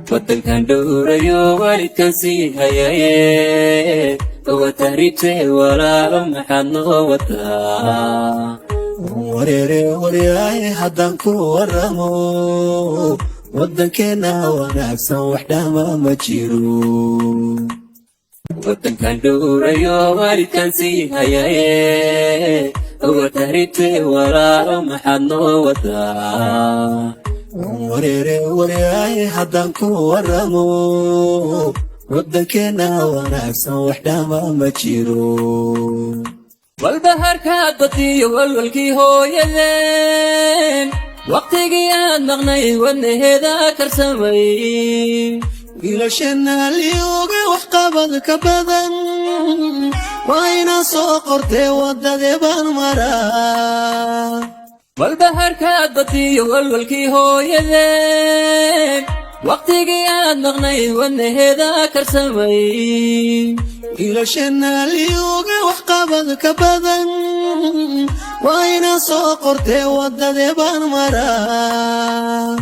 Wadankan dhowrayo, waalidkan sii hayaye, waa tahriibtee walaalo, maxaad noo wadaa? Wareere waryaay, haddaan ku waramo, waddankeenna wanaagsan wax dhama ma jiro. Wadankan dhowrayo, waalidkan sii hayaye, waa tahriibtee walaalo, maxaad noo wadaa? Wareere waryaay, haddaan ku waramo, waddankeenna wanaagsan wax dhama ma jiro. Walbaharkaad badiyo walwalkii hooyadeen, waqtigii aad maqnayd wadnaheeda karsamay. Wiilasheenna liyooga waxqabad ka badan waa inaan soo qortee, waddadee baan maraa? Walbaharkaad badiyo walwalkii hooyadeen, waqtigii aad maqnayd wadnaheeda karsamay. Wiilasheenna liyooga waxqabad ka badan waa inaan soo qortee, waddadee baan maraa?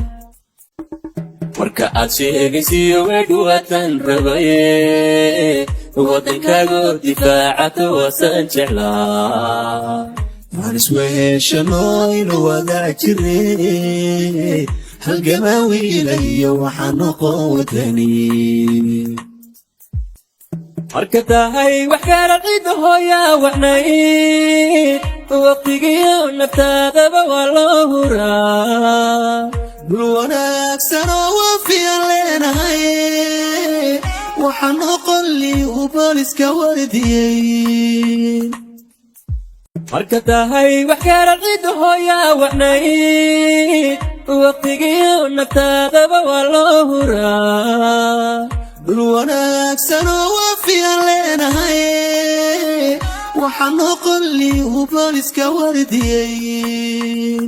Marka aad sheegaysiyo weedhuwatan rabaye, waddankaago difaacata waasan jeclaa. Waan isweheshano, inu wada jire, halgamaa wiilayo, waxaan noqon wadani. Marka tahay wax gaara cidda hooyaa wacnayd, waqtigiyo naftaadaba waa loo huraa. Dhul wanaagsanoo waafiyan leenahay, waxaan noqon uu booliska wardiyey. Marka tahay wax gaara cidda hooyaa wacnayd, waqtigiyo naftaadaba waa loo huraa. Dhul wanaagsanoo waafiyan leenahay, waxaan noqon uu booliska wardiyey.